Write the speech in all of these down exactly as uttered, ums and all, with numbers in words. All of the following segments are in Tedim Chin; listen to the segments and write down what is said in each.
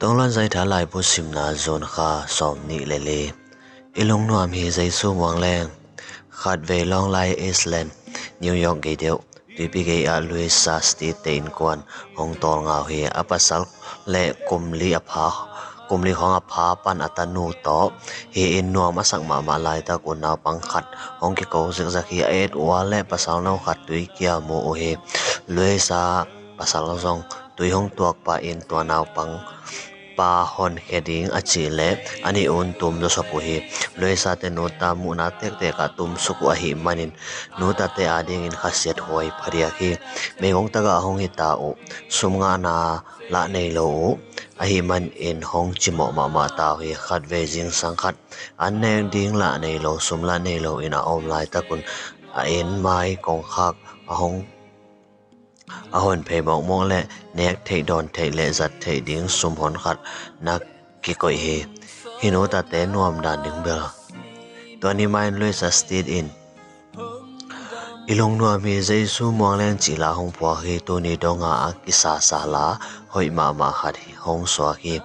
Tongluan Zaitha laibu simna zun kha sawm nih le li. I lungnuam hi Jesu muang leng. Khatvei Long Island, New York gei deuh tuipi gei ah Louisa Steed te innkuan hong tawlnga uh hi. A pasal le kum li a pha, kum li khawng a pha pan a tanu tawh hi in nuam a sak mahmah laitak un naupang khat hong kiko zikzak hi. A et uh a le pasal no khat tui kia mu uh hi. Louisa pasal zong tui hong tuak pah in tua naupang pa honkhia ding a cih leh a nih un tum zawsop uh hi. Louisa te nuta muhna tektek ah tumsuk uh ahih manin nuta te adingin khasiat huai phadiak hi. Meigong tagah hong hita uh, sum ngahna lah nei lo uh ahih manin hong cimawh mahmah ta uh hi. Khatvei zingsang khat an nek ding lah nei lo, sum lah nei lo in a om laitak un a inn mai kongkhak a hong a hon phei mawkmawk le nek theih dawn theih le zat theih ding sum hon khat na kikoih hi. Hi nuta te nuam dan ding bel. Tua ni mai in Louisa Steed in i lungnuam hi Jesu muang leng cih la hong phuak hi. Tuni donga a kisasa la hoih mahmah khat hong suak hi.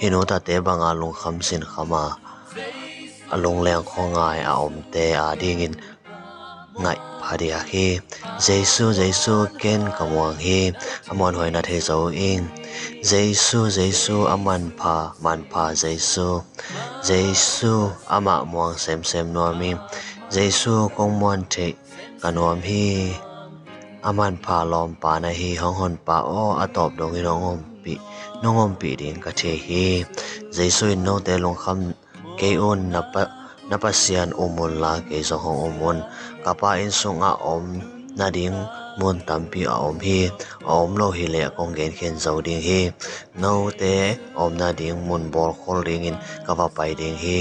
Hi nuta te banga lungkham sinkham a a lungleng khuangai a omte adingin ngaih phadiak hi. Jesu, Jesu, ken ka muang hi, a muanhuai na thei zo ing. Jesu, Jesu, a manpha, manpha Jesu. Jesu, amah muang semsem nuam ing. Jesu, kong muan theih ka nuam hi. A manpha lawmpa na hi, hong honpa aw, a tawp dongin hong ompih, nong ompih ding ka thei hi. Jesu in note lungkham kei un, na pa, na Pasian um unla kei zong hong um un. Ka Pa inn sungah om nading mun tampi a om hi. A om lo hileh kong genkhen zo ding hi. Note om nading mun bawl khol dingin ka va pai ding hi.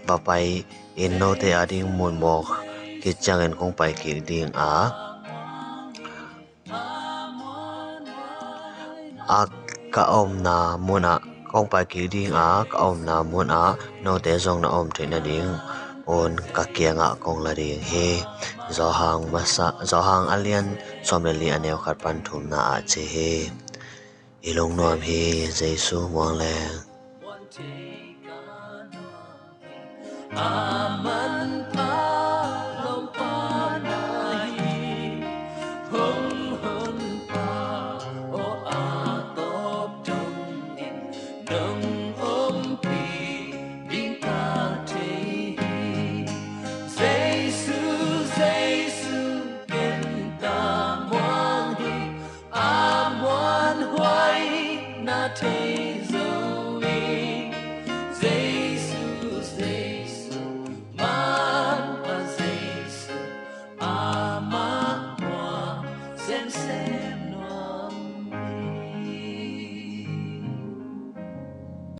Va pai in note ading mun bawl khit ciangin kong pai kik ding a a ka omna munah kong pai kik ding a ka omna munah note zong na om theih nading un ka kiangah kong la ding hi. Johan masa, Johan a lian sawm le li a neu khat pan thumna ah ci hi. I lungnuam hi Jesu muang leng. A manpha lawmpa na hi, hong honpa aw, a tawp dongin nong ompih ding ka thei hi. Jesu, Jesu, ken ka muang hi, a muanhuai na thei